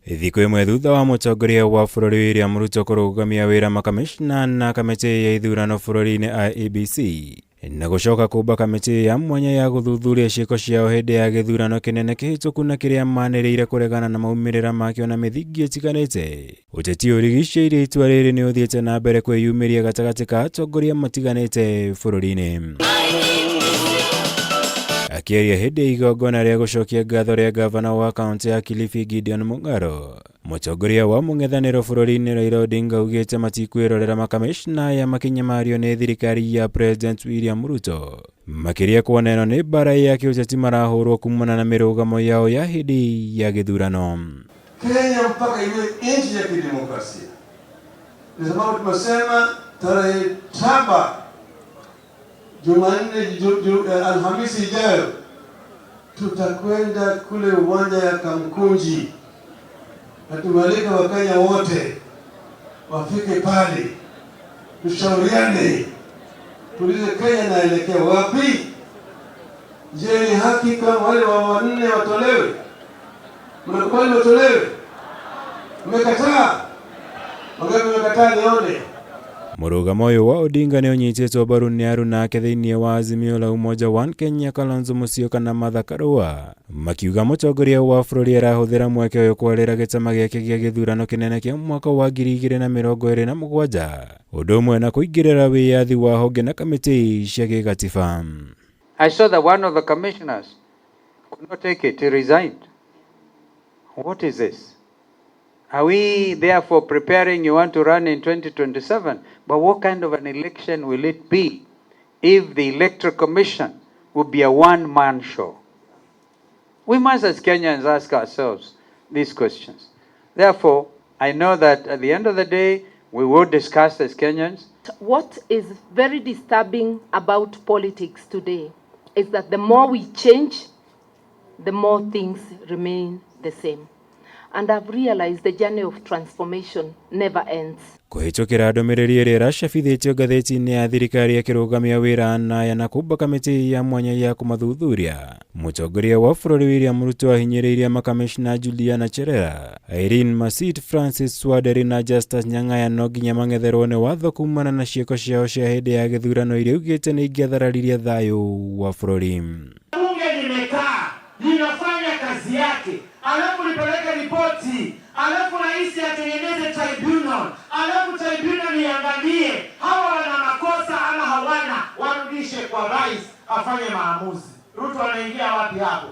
Thikũ ĩmwe thutha wa mũtongoria wa bũrũri William Ruto kũrũgamia wĩra makamishna na kamĩtĩ ya ithurano bũrũri-inĩ IEBC na gũcoka kũmba kamĩtĩ ya mwanya ya gũthuthuria ciĩko ciao hĩndĩ ya gĩthurano kĩnene kĩhĩtũku na kĩrĩa manĩrĩire kũregana na maumĩrĩra makĩo na mĩthingi ĩtiganĩte. Ũteti ũrigicĩirie itua rĩrĩ nĩ ũthiĩte na mbere kwĩyumĩria gatagatĩ ka atongoria matiganĩte bũrũri-inĩ. Akĩaria hĩndĩ ya igongona rĩa gũcokia ngatho rĩa gavana wa kaunti ya Kilifi Gideon Mung'aro, mũtongoria wa mũng'ethanĩro bũrũri-inĩ Raila Odinga augĩte matikwĩrorera makamishna aya makĩnyamario nĩ thirikari ya President William Ruto, makĩria kuona ĩno nĩ mbara ya kĩũteti marahũrwo kumana na mĩrũgamo yao ya hĩndĩ ya gĩthurano. Kenya mpaka iwe nchi ya kidemokrasia. Kwa sababu tumesema tarehe 7 Jumanne, Alhamisi ijayo tutakwenda kule uwanja ya Kamkunji na tumealika Wakenya wote wafike pale, tushauriane, tuulize Kenya naelekea wapi? Je, ni haki kama wale wa wanne watolewe? Mnakubali watolewe? Mmekataa? Wangapi mmekataa? Nione. Mũrũgamo ũyũ wa Odinga nĩ ũnyitĩtwo mbaru nĩ aruna ake thĩinĩ wa Azimio la Umoja One Kenya Kalonzo Musyoka na Martha Karua, makiuga mũtongoria wa bũrũri arahũthĩra mweke ũyũ kwarĩra gĩtama gĩake gĩa gĩthurano kĩnene kĩa mwaka wa 2027, ũndũ ũmwe na kũingĩrĩra wĩyathi wa honge na kamĩtĩ cia gĩgatiba. I saw that one of the commissioners could not take it, he resigned. What is this? Are we therefore preparing you want to run in 2027? But what kind of an election will it be if the Electoral Commission will be a one-man show? We must, as Kenyans, ask ourselves these questions. Therefore, I know that at the end of the day, we will discuss as Kenyans. What is very disturbing about politics today is that the more we change, the more things remain the same. And I've realized the journey of transformation never ends. Kũhĩtũkĩra ndũmĩrĩri ĩrĩa ĩracabithĩtio ngathĩti-inĩ ya thirikari akĩrũgamia wĩra naya na kũmba kamĩtĩ ya mwanya ya kũmathuthuria, mũtongoria wa bũrũri William Ruto ahinyĩrĩirie makamishna Juliana Cherera, Irene Masit, Francis Wanderi na Justus Nyang'aya no nginya mang'etherwo nĩ watho kumana na ciĩko ciao cia hĩndĩ ya gĩthurano iria augĩte nĩ ingĩathararirie thayũ wa bũrũri. Bunge limekaa linafanya kazi yake, alafu lipeleke ripoti, alafu rais atengeneze tribunal, alafu tribunal iangalie hawa wana makosa ama hawana, warudishe kwa rais afanye maamuzi. Ruto anaingia wapi hapo?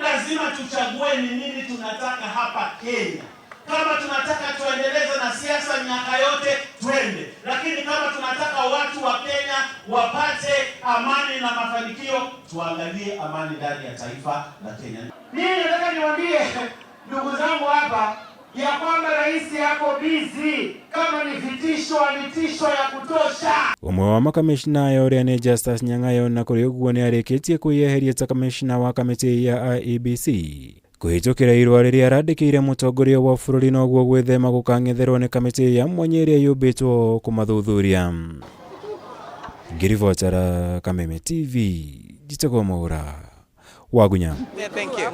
Lazima tuchague ni nini tunataka hapa Kenya. Kama tunataka tuendeleze na siasa miaka yote twende, lakini kama tunataka watu wa Kenya wapate amani na mafanikio, tuangalie amani ndani ya taifa la Kenya. Mimi nataka niwaambie ndugu zangu hapa ya kwamba rais yako busy, kama ni vitisho alitishwa ya kutosha. Ũmwe wa makamishna aya ũrĩa nĩ Justus Nyang'aya na kũrĩ ũguo nĩ arĩkĩtie kwĩyeheria ta kamishna wa kamĩtĩ ya IEBC kũhĩtũkĩra irũa rĩrĩa arandĩkĩire mũtongoria wa bũrũri noguo gwĩthema gũkang'etherwo nĩ kamĩtĩ ya mwanya ĩrĩa yũmbĩtwo kũmathuthuria. Ngĩribotera Kameme TV, njĩtagwo Mwaura Wagunya. Yeah, thank you.